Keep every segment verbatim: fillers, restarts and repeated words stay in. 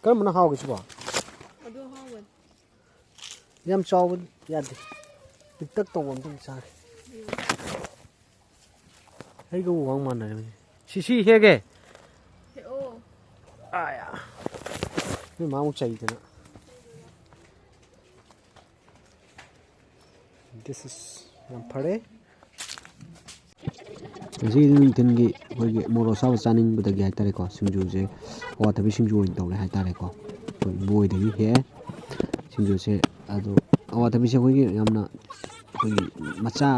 ꯀꯔꯝꯕꯅ ꯍꯥꯎꯒꯦ ꯁꯤꯕꯣ? ꯑꯗꯨ ꯍꯥꯎꯕꯅꯤ꯫ ꯌꯥꯝ ꯆꯥꯎꯕ ꯌꯥꯗꯦ꯫ ꯄꯤꯛꯇꯛ ꯇꯧꯕ ꯑꯝꯇꯪ ꯆꯥꯒꯦ꯫ ꯑꯩꯒ ꯋꯥꯡ ꯃꯥꯟꯅꯔꯦ꯫ ꯁꯤ ꯁꯤ ꯍꯦꯛꯒꯦ꯫ ꯍꯦꯛꯑꯣ꯫ ꯑꯥꯌꯥ꯫ ꯅꯣꯏ ꯃꯥ ꯑꯃꯨꯛ ꯆꯩꯗꯅ꯫ This is ꯌꯥꯝ ꯐꯔꯦ꯫ ꯉꯁꯤꯒꯤ ꯅꯨꯡꯊꯤꯜꯒꯤ ꯑꯩꯈꯣꯏꯒꯤ ꯃꯣꯔꯣꯛ ꯑꯁꯥꯕ ꯆꯥꯅꯤꯡꯕꯗꯒꯤ ꯍꯥꯏꯇꯥꯔꯦꯀꯣ, ꯁꯤꯡꯖꯨꯁꯦ ꯑꯋꯥꯊꯕꯤ ꯁꯤꯡꯖꯨ ꯑꯣꯏꯅ ꯇꯧꯔꯦ ꯍꯥꯏꯇꯥꯔꯦꯀꯣ꯫ ꯑꯩꯈꯣꯏ ꯏꯕꯣꯏꯗꯒꯤ ꯍꯦꯛꯑꯦ ꯁꯤꯡꯖꯨꯁꯦ꯫ ꯑꯗꯣ ꯑꯋꯥꯊꯕꯤꯁꯦ ꯑꯩꯈꯣꯏꯒꯤ ꯌꯥꯝꯅ ꯑꯩꯈꯣꯏꯒꯤ ꯃꯆꯥ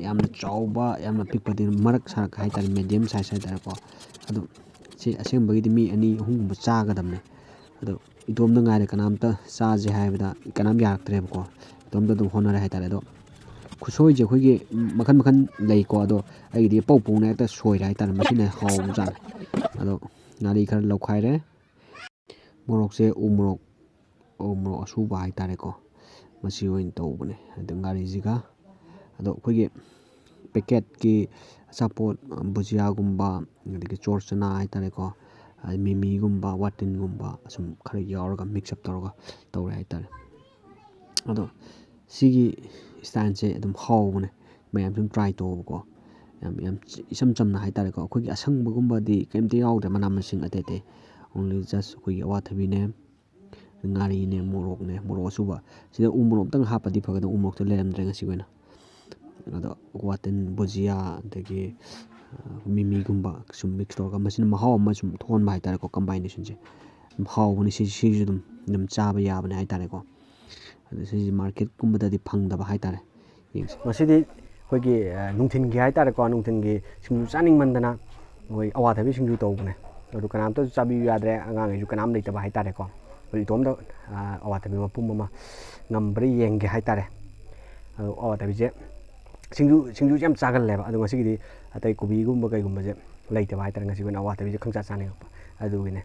ꯌꯥꯝꯅ ꯆꯥꯎꯕ ꯌꯥꯝꯅ ꯄꯤꯛꯄꯗꯤ ꯃꯔꯛ ꯁꯥꯔꯛ ꯍꯥꯏꯇꯥꯔꯦ, medium size ꯍꯥꯏꯇꯥꯔꯦꯀꯣ꯫ ꯑꯗꯣ ꯁꯤ ꯑꯁꯦꯡꯕꯒꯤꯗꯤ ꯃꯤ ꯑꯅꯤ ꯑꯍꯨꯝꯒꯨꯝꯕ ꯆꯥꯒꯗꯕꯅꯦ꯫ ꯑꯗꯣ ꯏꯇꯣꯝꯗ ꯉꯥꯏꯔꯦ, ꯀꯅꯥꯝꯇ ꯆꯥꯁꯦ ꯍꯥꯏꯕꯗ ꯀꯅꯥꯝ ꯌꯥꯔꯛꯇ꯭ꯔꯦꯕꯀꯣ꯫ ꯏꯇꯣꯝꯇ ꯑꯗꯨꯝ ꯍꯣꯠꯅꯔꯦ ꯍꯥꯏꯇꯥꯔꯦ꯫ ꯑꯗꯣ ꯈꯨꯠꯁꯣꯏꯁꯦ ꯑꯩꯈꯣꯏꯒꯤ ꯃꯈꯟ ꯃꯈꯟ ꯂꯩꯀꯣ꯫ ꯑꯗꯣ ꯑꯩꯒꯤꯗꯤ ꯄꯧ ꯄꯧꯅ ꯍꯦꯛꯇ ꯁꯣꯏꯔꯦ ꯍꯥꯏꯇꯥꯔꯦ꯫ ꯃꯁꯤꯅ ꯍꯥꯎꯕꯖꯥꯠꯅꯤ꯫ ꯑꯗꯣ ꯉꯥꯔꯤ ꯈꯔ ꯂꯧꯈꯥꯏꯔꯦ꯫ ꯃꯣꯔꯣꯛꯁꯦ ꯎ ꯃꯣꯔꯣꯛ, ꯎ ꯃꯣꯔꯣꯛ ꯑꯁꯨꯕ ꯍꯥꯏꯇꯥꯔꯦꯀꯣ꯫ ꯃꯁꯤ ꯑꯣꯏꯅ ꯇꯧꯕꯅꯦ꯫ ꯑꯗꯨ ꯉꯥꯔꯤꯁꯤꯒ ꯑꯗꯣ ꯑꯩꯈꯣꯏꯒꯤ ꯄꯦꯀꯦꯠꯀꯤ ꯑꯆꯥꯄꯣꯠ, ꯕꯨꯖꯤꯌꯥꯒꯨꯝꯕ, ꯑꯗꯒꯤ ꯆꯣꯔ ꯆꯅꯥ ꯍꯥꯏꯇꯥꯔꯦꯀꯣ, ꯑꯗꯩ ꯃꯤꯃꯤꯒꯨꯝꯕ, ꯋꯥꯇꯤꯟꯒꯨꯝꯕ ꯁꯨꯝ ꯈꯔ ꯌꯥꯎꯔꯒ mix up ꯇꯧꯔꯒ ꯇꯧꯔꯦ ꯍꯥꯏꯇꯥꯔꯦ꯫ ꯑꯗꯣ ꯁꯤꯒꯤ styleꯁꯦ ꯑꯗꯨꯝ ꯍꯥꯎꯕꯅꯦ꯫ ꯃꯌꯥꯝ ꯁꯨꯝ try ꯇꯧꯑꯣꯕꯀꯣ꯫ ꯌꯥꯝ, ꯌꯥꯝ ꯏꯆꯝ ꯆꯝꯅ ꯍꯥꯏꯇꯥꯔꯦꯀꯣ꯫ ꯑꯩꯈꯣꯏꯒꯤ ꯑꯁꯪꯕꯒꯨꯝꯕꯗꯤ ꯀꯩꯝꯇ ꯌꯥꯎꯗ꯭ꯔꯦ, ꯃꯅꯥ ꯃꯁꯤꯡ ꯑꯇꯩ ꯑꯇꯩ꯫ Only just ꯑꯩꯈꯣꯏꯒꯤ ꯑꯋꯥꯊꯕꯤꯅꯦ, ꯉꯥꯔꯤꯅꯦ, ꯃꯣꯔꯣꯛꯅꯦ, ꯃꯣꯔꯣꯛ ꯑꯁꯨꯕ꯫ ꯁꯤꯗ ꯎ ꯃꯣꯔꯣꯛ ꯑꯝꯇꯪ ꯍꯥꯞꯄꯗꯤ ꯐꯒꯗꯕ, ꯎ ꯃꯣꯔꯣꯛꯇꯣ ꯂꯩꯔꯝꯗ꯭ꯔꯦ ꯉꯁꯤꯒꯤ ꯑꯣꯏꯅ꯫ ꯑꯗꯣ ꯋꯥꯇꯤꯟ, ꯕꯨꯖꯤꯌꯥ, ꯑꯗꯒꯤ, ꯑ, ꯃꯤꯃꯤꯒꯨꯝꯕ ꯁꯨꯝ mix ꯇꯧꯔꯒ ꯃꯁꯤꯅ ꯃꯍꯥꯎ ꯑꯃ ꯁꯨꯝ ꯊꯣꯛꯍꯟꯕ ꯍꯥꯏꯇꯥꯔꯦꯀꯣ, combinationꯁꯦ꯫ ꯑꯗꯨꯝ ꯍꯥꯎꯕꯅꯤ, ꯁꯤ, ꯁꯤꯁꯨ ꯑꯗꯨꯝ, ꯑꯗꯨꯝ ꯆꯥꯕ ꯌꯥꯕꯅꯦ ꯍꯥꯏꯇꯥꯔꯦꯀꯣ꯫ ꯑꯗꯣ ꯁꯤꯁꯦ marketꯀꯨꯝꯕꯗꯗꯤ ꯐꯪꯗꯕ ꯍꯥꯏꯇꯥꯔꯦ꯫ ꯌꯦꯡꯁꯦ꯫ ꯉꯁꯤꯗꯤ ꯑꯩꯈꯣꯏꯒꯤ, ꯑ, ꯅꯨꯡꯊꯤꯟꯒꯤ ꯍꯥꯏꯇꯥꯔꯦꯀꯣ, ꯅꯨꯡꯊꯤꯟꯒꯤ ꯁꯤꯡꯖꯨ ꯆꯥꯅꯤꯡꯃꯟꯗꯅ ꯑꯩꯈꯣꯏ ꯑꯋꯥꯊꯕꯤ ꯁꯤꯡꯖꯨ ꯇꯧꯕꯅꯦ꯫ ꯑꯗꯨ ꯀꯅꯥꯝꯇꯁꯨ ꯆꯥꯕꯤꯌꯨ ꯌꯥꯗ꯭ꯔꯦ, ꯑꯉꯥꯡꯈꯩꯁꯨ ꯀꯅꯥꯝ ꯂꯩꯇꯕ ꯍꯥꯏꯇꯥꯔꯦꯀꯣ꯫ ꯑꯗꯨ ꯏꯇꯣꯝꯇ, ꯑ, ꯑꯋꯥꯊꯕꯤ ꯃꯄꯨꯝ ꯑꯃ ꯉꯝꯕ꯭ꯔꯥ ꯌꯦꯡꯒꯦ ꯍꯥꯏꯇꯥꯔꯦ꯫ ꯑꯗꯣ ꯑꯋꯥꯊꯕꯤꯁꯦ ꯁꯤꯡꯖꯨ, ꯁꯤꯡꯖꯨꯁꯦ ꯌꯥꯝ ꯆꯥꯒꯜꯂꯦꯕ꯫ ꯑꯗꯣ ꯉꯁꯤꯒꯤꯗꯤ ꯑꯇꯩ ꯀꯣꯕꯤꯒꯨꯝꯕ ꯀꯩꯒꯨꯝꯕꯁꯦ ꯂꯩꯇꯕ ꯍꯥꯏꯇꯥꯔꯦ꯫ ꯉꯁꯤꯒꯤ ꯑꯣꯏꯅ ꯑꯋꯥꯊꯕꯤꯁꯦ ꯈꯪꯆꯥ ꯆꯥꯅꯤꯡꯉꯛꯄ ꯑꯗꯨꯒꯤꯅꯦ꯫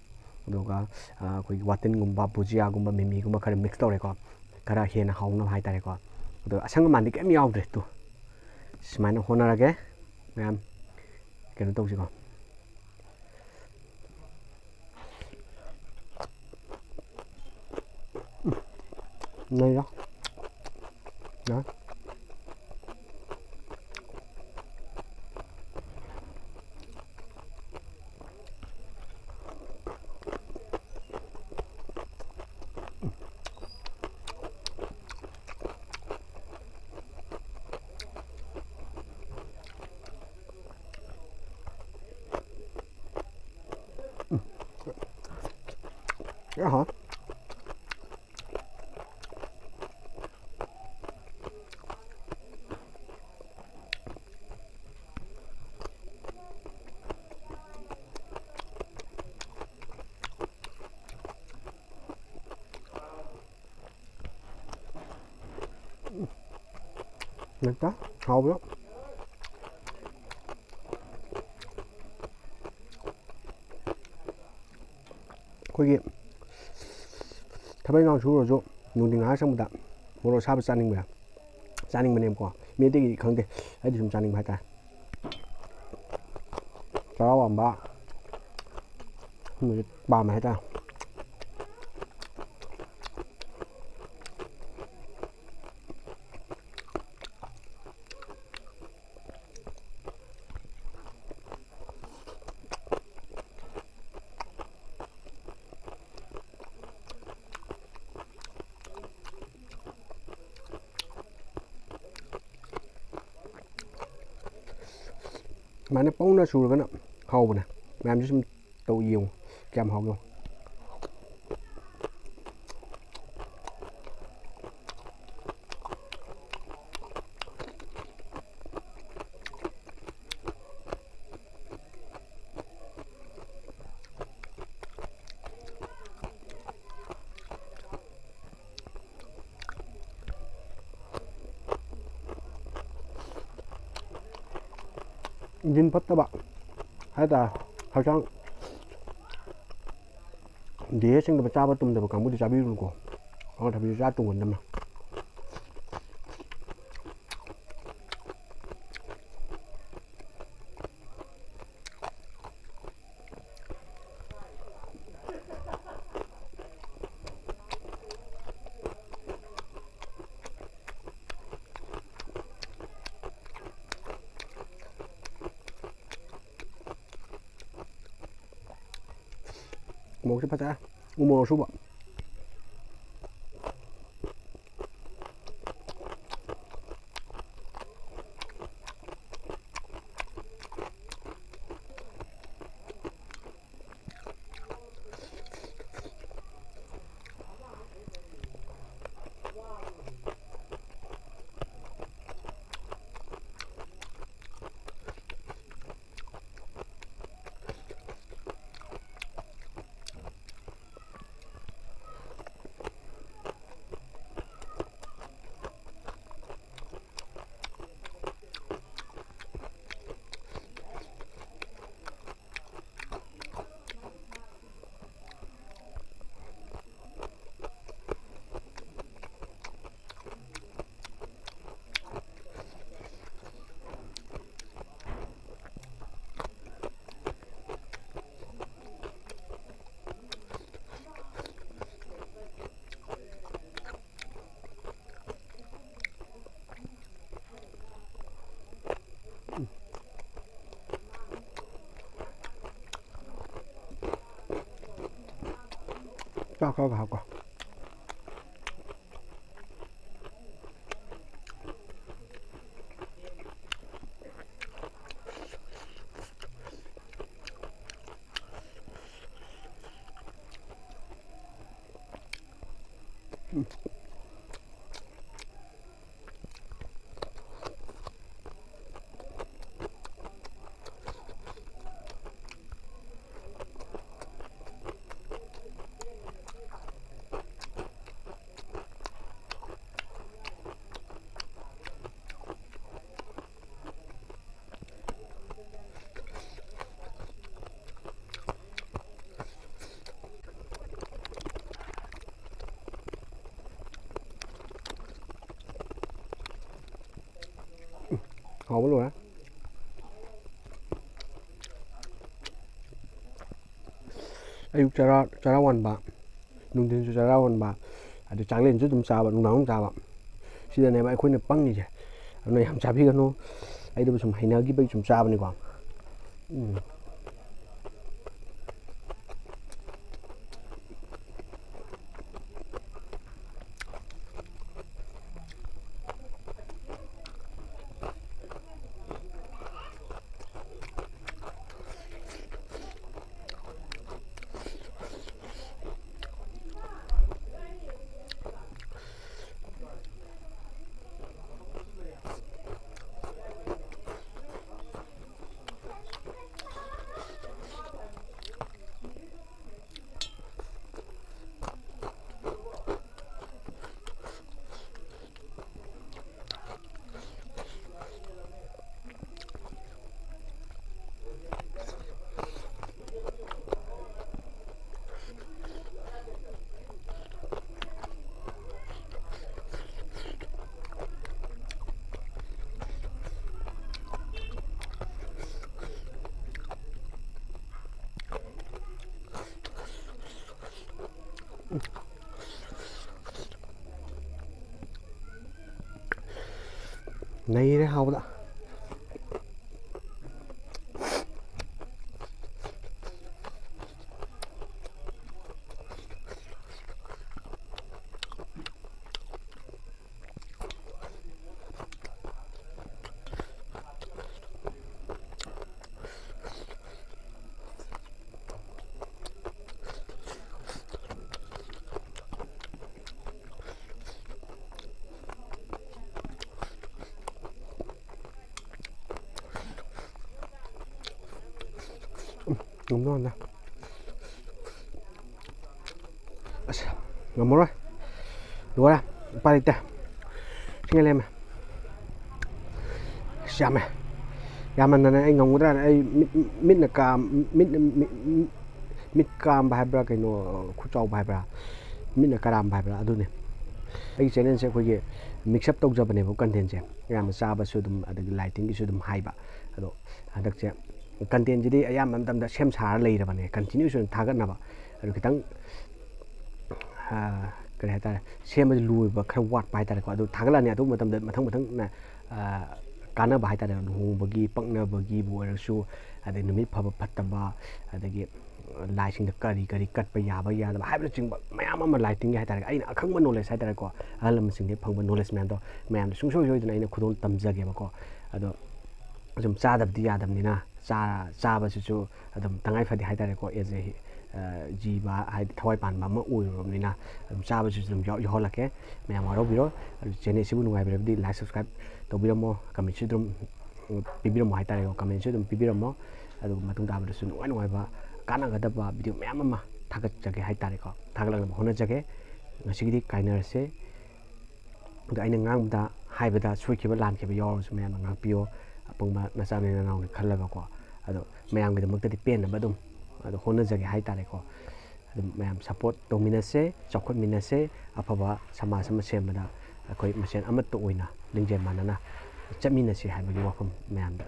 ꯑꯗꯨꯒ, ꯑ, ꯑꯩꯈꯣꯏꯒꯤ ꯋꯥꯇꯤꯟꯒꯨꯝꯕ, ꯕꯨꯖꯤꯌꯥꯒꯨꯝꯕ, ꯃꯤꯃꯤꯒꯨꯝꯕ ꯈꯔ mix ꯇꯧꯔꯦꯀꯣ꯫ ꯈꯔ ꯍꯦꯟꯅ ꯍꯥꯎꯅꯕ ꯍꯥꯏꯇꯥꯔꯦꯀꯣ꯫ ꯑꯗꯣ ꯑꯁꯪ ꯑꯃꯥꯟꯗꯤ ꯀꯩꯝ ꯌꯥꯎꯗ꯭ꯔꯦ꯫ ꯇꯨ ꯁꯨꯃꯥꯏꯅ ꯍꯣꯠꯅꯔꯒꯦ ꯃꯌꯥꯝ꯫ ꯀꯩꯅꯣ ꯇꯧꯁꯤꯀꯣ꯫ ꯅꯩꯔꯣ꯫ ꯌꯥꯏ꯫ ꯎꯝ꯫ ꯌꯥꯝ ꯍꯥꯎꯋꯦ꯫ ꯍꯦꯛꯇ ꯍꯥꯎꯕ꯭ꯔꯣ? ꯑꯩꯈꯣꯏꯒꯤ ꯊꯕꯛ ꯏꯪꯈꯥꯡ ꯁꯨꯔꯁꯨ ꯅꯨꯡꯊꯤꯟ ꯉꯥꯏꯍꯥꯛ ꯁꯪꯕꯗ ꯃꯣꯔꯣꯛ ꯑꯁꯥꯕ ꯆꯥꯅꯤꯡꯕ, ꯆꯥꯅꯤꯡꯕꯅꯦꯕꯀꯣ꯫ ꯃꯤ ꯑꯇꯩꯒꯤꯗꯤ ꯈꯪꯗꯦ, ꯑꯩꯗꯤ ꯁꯨꯝ ꯆꯥꯅꯤꯡꯕ ꯍꯥꯏꯇꯥꯔꯦ꯫ ꯆꯔꯥ ꯋꯥꯟꯕ ꯁꯨꯝꯕꯁꯦ ꯄꯥꯝꯃꯦ ꯍꯥꯏꯇꯥꯔꯦ꯫ ꯁꯨꯃꯥꯏꯅ ꯄꯧꯅ ꯁꯨꯔꯒꯅ ꯍꯥꯎꯕꯅꯦ꯫ ꯃꯌꯥꯝꯁꯨ ꯁꯨꯝ ꯇꯧ ꯌꯦꯡꯉꯨ ꯀꯌꯥꯝ ꯍꯥꯎꯒꯦ ꯌꯦꯡꯉꯨ꯫ ꯏꯟꯖꯤꯟ ꯐꯠꯇꯕ ꯍꯥꯏꯇꯥꯔꯦ, ꯍꯛꯆꯥꯡ ꯗꯤꯍꯦ ꯁꯦꯡꯗꯕ, ꯆꯥꯕ ꯇꯨꯝꯗꯕ ꯀꯥꯡꯕꯨꯗꯤ ꯆꯥꯕꯤꯔꯨꯅꯨꯀꯣ꯫ ꯑꯋꯥ ꯊꯕꯤꯁꯨ ꯆꯥ ꯇꯨꯝꯒꯟꯗꯕꯅꯦ꯫ ꯃꯣꯔꯣꯛꯁꯦ ꯐꯖꯔꯦ꯫ ꯎ ꯃꯣꯔꯣꯛ ꯑꯁꯨꯕ꯫ ꯆꯥꯛ ꯈꯔꯒ ꯍꯥꯞꯀꯣ꯫ ꯍꯥꯎꯕ ꯂꯣꯏꯔꯦ꯫ ꯑꯌꯨꯛ ꯆꯔꯥ, ꯆꯔꯥ ꯋꯥꯟꯕ, ꯅꯨꯡꯊꯤꯜꯁꯨ ꯆꯔꯥ ꯋꯥꯟꯕ, ꯑꯗꯨ ꯆꯥꯛꯂꯦꯟꯁꯨ ꯑꯗꯨꯝ ꯆꯥꯕ, ꯅꯨꯡꯗꯥꯡ ꯑꯗꯨꯝ ꯆꯥꯕ꯫ ꯁꯤꯗꯅꯦꯕ ꯑꯩꯈꯣꯏꯅ ꯄꯪꯉꯤꯁꯦ꯫ ꯑꯗꯨꯅ ꯌꯥꯝ ꯆꯥꯕꯤꯒꯅꯨ꯫ ꯑꯩꯗꯕꯨ ꯁꯨꯝ ꯍꯩꯅꯈꯤꯕꯒꯤ ꯁꯨꯝ ꯆꯥꯕꯅꯤꯀꯣ꯫ ꯎꯝ꯫ ꯅꯩꯔꯦ ꯍꯥꯎꯕꯗ꯫ ꯉꯝꯗꯧ ꯃꯥꯟꯗꯦ꯫ ꯑꯁ, ꯉꯝꯃꯔꯣꯏ꯫ ꯂꯣꯏꯔꯦ꯫ ꯎꯄꯥꯏ ꯂꯩꯇꯦ꯫ ꯁꯤꯅ ꯂꯦꯝꯃꯦ꯫ ꯑꯁ, ꯌꯥꯝꯃꯦ꯫ ꯌꯥꯝꯃꯟꯗꯅ ꯑꯩ ꯉꯝꯒꯗ꯭ꯔꯥꯅ ꯑꯩ ꯃꯤꯠ, ꯃꯤꯠꯅ ꯀꯥ-, ꯃꯤꯠ, ꯃꯤꯠ, ꯃꯤꯠ ꯀꯥꯝꯕ ꯍꯥꯏꯕ꯭ꯔꯥ, ꯀꯩꯅꯣ, ꯈꯨꯠ ꯆꯥꯎꯕ ꯍꯥꯏꯕ꯭ꯔꯥ, ꯃꯤꯠꯅ ꯀꯔꯥꯝꯕ ꯍꯥꯏꯕ꯭ꯔꯥ, ꯑꯗꯨꯅꯤ꯫ ꯑꯩꯒꯤ channelꯁꯦ ꯑꯩꯈꯣꯏꯒꯤ mix up ꯇꯧꯖꯕꯅꯦꯕ contentꯁꯦ꯫ ꯑꯌꯥꯝꯕ ꯆꯥꯕꯁꯨ ꯑꯗꯨꯝ, ꯑꯗꯒꯤ lightingꯒꯤꯁꯨ ꯑꯗꯨꯝ ꯍꯥꯏꯕ꯫ ꯑꯗꯣ ꯍꯟꯗꯛꯁꯦ contentꯁꯤꯗꯤ ꯑꯌꯥꯝꯕ ꯃꯇꯝꯗ ꯁꯦꯝ ꯁꯥꯔ ꯂꯩꯔꯕꯅꯦ, continuous ꯑꯣꯏꯅ ꯊꯥꯒꯠꯅꯕ꯫ ꯑꯗꯨ ꯈꯤꯇꯪ, ꯑꯥ, ꯀꯔꯤ ꯍꯥꯏꯇꯥꯔꯦ, ꯁꯦꯝꯕꯁꯦ ꯂꯣꯏꯕ ꯈꯔ ꯋꯥꯠꯄ ꯍꯥꯏꯇꯥꯔꯦꯀꯣ꯫ ꯑꯗꯨ ꯊꯥꯒꯠꯂꯛꯑꯅꯤ, ꯑꯗꯨ ꯃꯇꯝꯗ ꯃꯊꯪ ꯃꯊꯪꯅ, ꯑꯥ, ꯀꯥꯟꯅꯕ ꯍꯥꯏꯇꯥꯔꯦ, ꯂꯨꯍꯣꯡꯕꯒꯤ, ꯄꯛꯅꯕꯒꯤꯕꯨ ꯑꯣꯏꯔꯁꯨ, ꯑꯗꯩ ꯅꯨꯃꯤꯠ ꯐꯕ ꯐꯠꯇꯕ, ꯑꯗꯒꯤ ꯂꯥꯏꯁꯤꯡꯗ ꯀꯔꯤ ꯀꯔꯤ ꯀꯠꯄ ꯌꯥꯕ ꯌꯥꯗꯕ ꯍꯥꯏꯕꯅꯆꯤꯡꯕ ꯃꯌꯥꯝ ꯑꯃ lightingꯒꯤ ꯍꯥꯏꯇꯥꯔꯦ, ꯑꯩꯅ ꯑꯈꯪꯕ knowledge ꯍꯥꯏꯇꯥꯔꯦꯀꯣ, ꯑꯍꯜ ꯂꯃꯟꯁꯤꯡꯗꯒꯤ ꯐꯪꯕ knowledge ꯃꯌꯥꯝꯗꯣ ꯃꯌꯥꯝꯗ ꯁꯨꯡꯁꯣꯏ ꯁꯣꯏꯗꯅ ꯑꯩꯅ ꯈꯨꯗꯣꯜ ꯇꯝꯖꯒꯦꯕꯀꯣ꯫ ꯑꯗꯣ ꯁꯨꯝ ꯆꯥꯗꯕꯗꯤ ꯌꯥꯗꯕꯅꯤꯅ, ꯆꯥ-, ꯆꯥꯕꯁꯤꯁꯨ ꯑꯗꯨꯝ ꯇꯉꯥꯏ ꯐꯗꯦ ꯍꯥꯏꯇꯥꯔꯦꯀꯣ꯫ As a, ꯑ, ꯖꯤꯕ ꯍꯥꯏꯗꯤ ꯊꯋꯥꯏ ꯄꯥꯟꯕ ꯑꯃ ꯑꯣꯏꯔꯨꯔꯕꯅꯤꯅ ꯑꯗꯨꯝ ꯆꯥꯕꯁꯤꯁꯨ ꯑꯗꯨꯝ ꯌꯥꯎ-, ꯌꯥꯎꯍꯜꯂꯛꯀꯦ꯫ ꯃꯌꯥꯝ ꯋꯥꯔꯧꯕꯤꯔꯣ꯫ ꯑꯗꯨ channelꯁꯤꯕꯨ ꯅꯨꯡꯉꯥꯏꯕꯤꯔꯕꯗꯤ like, subscribe ꯇꯧꯕꯤꯔꯝꯃꯣ, commentꯁꯨ ꯑꯗꯨꯝ, ꯎꯝ, ꯄꯤꯕꯤꯔꯝꯃꯣ ꯍꯥꯏꯇꯥꯔꯦꯀꯣ꯫ Commentꯁꯨ ꯑꯗꯨꯝ ꯄꯤꯕꯤꯔꯝꯃꯣ꯫ ꯑꯗꯨꯒ ꯃꯇꯨꯡ ꯇꯥꯕꯗꯁꯨ ꯅꯨꯡꯉꯥꯏ ꯅꯨꯡꯉꯥꯏꯕ ꯀꯥꯟꯅꯒꯗꯕ video ꯃꯌꯥꯝ ꯑꯃ ꯊꯥꯒꯠꯆꯒꯦ ꯍꯥꯏꯇꯥꯔꯦꯀꯣ, ꯊꯥꯒꯠꯂꯛꯅꯕ ꯍꯣꯠꯅꯖꯒꯦ꯫ ꯉꯁꯤꯒꯤꯗꯤ ꯀꯥꯏꯅꯔꯁꯦ꯫ ꯑꯗꯣ ꯑꯩꯅ ꯉꯥꯡꯕꯗ, ꯍꯥꯏꯕꯗ ꯁꯣꯏꯈꯤꯕ ꯂꯥꯟꯈꯤꯕ ꯌꯥꯎꯔꯁꯨ ꯃꯌꯥꯝꯅ ꯉꯥꯛꯄꯤꯌꯣ꯫ ꯑꯄꯪꯕ ꯅꯆꯥꯅꯤ ꯅꯅꯥꯎꯅꯤ ꯈꯜꯂꯒꯀꯣ꯫ ꯑꯗꯣ ꯃꯌꯥꯝꯒꯤꯗꯃꯛꯇꯗꯤ ꯄꯦꯟꯅꯕ ꯑꯗꯨꯝ, ꯑꯗꯣ ꯍꯣꯠꯅꯖꯒꯦ ꯍꯥꯏꯇꯥꯔꯦꯀꯣ꯫ ꯑꯗꯨꯝ ꯃꯌꯥꯝ support ꯇꯧꯃꯤꯟꯅꯁꯦ, ꯆꯥꯎꯈꯠꯃꯤꯟꯅꯁꯦ, ꯑꯐꯕ ꯁꯃꯥꯖ ꯑꯃ ꯁꯦꯝꯕꯗ ꯑꯩꯈꯣꯏ ꯃꯁꯦꯟ ꯑꯃꯠꯇ ꯑꯣꯏꯅ ꯂꯤꯡꯖꯦꯜ ꯃꯥꯟꯅꯅ ꯆꯠꯃꯤꯟꯅꯁꯤ ꯍꯥꯏꯕꯒꯤ ꯋꯥꯐꯝ ꯃꯌꯥꯝꯗ